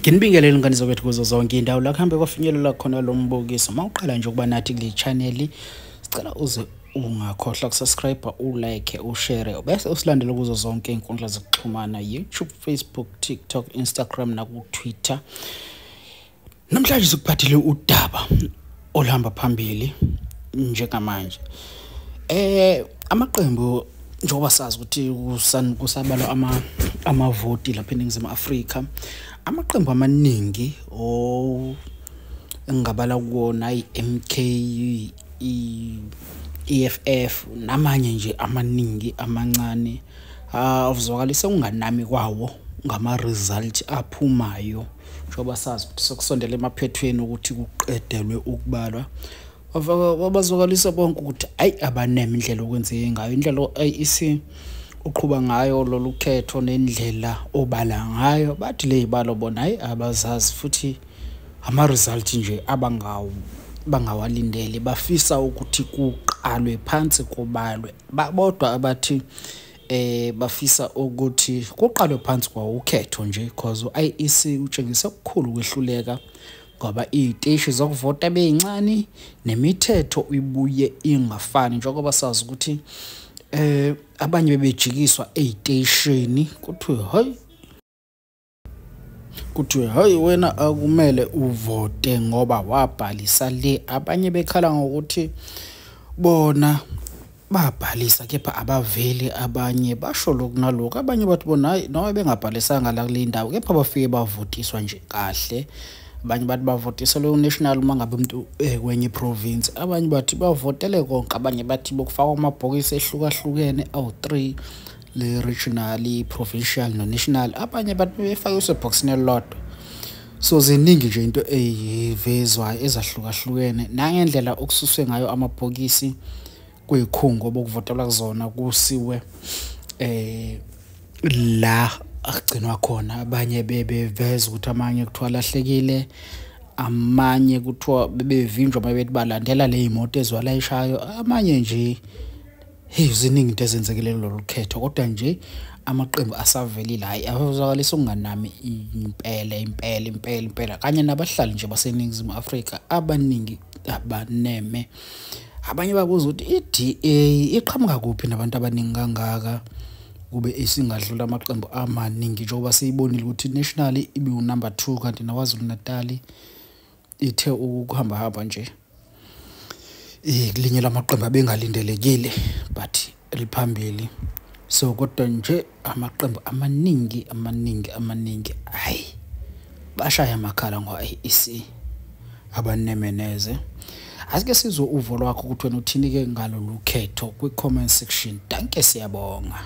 Nginibingelele ingane zakwethu kuzo zonke indawo la kuhambe kwafinyelela khona lo mbukiso. Mawuqala nje ukuba nathi kule channel, sicela uze ungakhohlwa kusubscribe, ulike, ushare bese usilandele kuzo zonke izinkundla zokuxhumana, YouTube, Facebook, TikTok, Instagram naku Twitter. Namhlanje sikuphathele udaba oluhamba phambili njengamanje. Amaqembu, njengoba sazi ukuthi kusabalwa amavoti lapha eNingizimu Afrika, amaqembu amaningi o engingabala kuwona i-MK, i-EFF namanye nje amaningi amancane, avuzwakalise ukunganami kwawo ngama-result aphumayo, njengoba sazi ukuthi sekusondele emaphethweni ukuthi kuqedelwe ukubalwa. Bazwakalisa bonke ukuthi ayi, abaneme indlela okwenzeke ngayo, indlela i-IEC uqhuba ngayo lolu khetho nendlela obala ngayo. Bathi le y'balo bona hhayi, abazazi, futhi ama-result nje abangawo bangawalindele, bafisa ukuthi kuqalwe phansi kubalwe bodwa. Abathi bafisa ukuthi kuqalwe phansi kwawo ukhetho nje, cause u-IEC utshengise okukhulu ukwehluleka, ngoba iy'teshi zokuvota bey'ncane nemithetho ibuye ingafani, njengoba sazi ukuthi abanye bebejikiswa ey'teshini, kuthiwe hayi wena akumele uvote ngoba wabhalisa le. Abanye bekhala ngokuthi bona babhalisa kepha abaveli, abanye basho lokhu nalokhu, abanye bathi bona hayi, noma bengabhalisanga la kule ndawo kepha bafike bavotiswa nje kahle. Abanye bathi bavotiselwe u-national uma ngabe umuntu kwenye province, abanye bathi bavotele konke, abanye bathi bokufakwa amabhokisi ehlukahlukene awu-3, le regional, provincial no-national, abanye bathi befake usebhokisini elilodwa. So ziningi nje into ey'vezwayo ezahlukahlukene, nangendlela okususwe ngayo amabhokisi kuy'khungo bokuvotelwa kuzona kusiwe la agcinwa khona. Abanye bebeveza ukuthi amanye kuthiwa lahlekile, amanye kuthiwa bebevinjwa uma bethi balandela le y'moto eziwalayishayo, amanye nje, hey, ziningi into ezenzekile kulolu khetho. Kodwa nje amaqembu asavelile, hhayi, azwakalisa ukunganami impela impela impela impela, kanye nabahlali nje baseNingizimu Afrika abaningi abaneme. Abanye babuza ukuthi i-DA iqhamuka kuphi nabantu abaningi kangaka, kube isingadlula amaqembu amaningi, njengoba siyibonile ukuthi national ibiwu-number 2, kanti naKwaZulu Natal ithe ukuhamba hamba nje kulinye lamaqembu abengalindelekile but liphambili. So kodwa nje amaqembu amaningi amaningi amaningi, hayi, bashaya amakhala ngo-IEC, abanemeneze. Asike sizwe uvo lwakho ukuthi wena uthini-ke ngalolu khetho kwi-comment section. Dankie, siyabonga.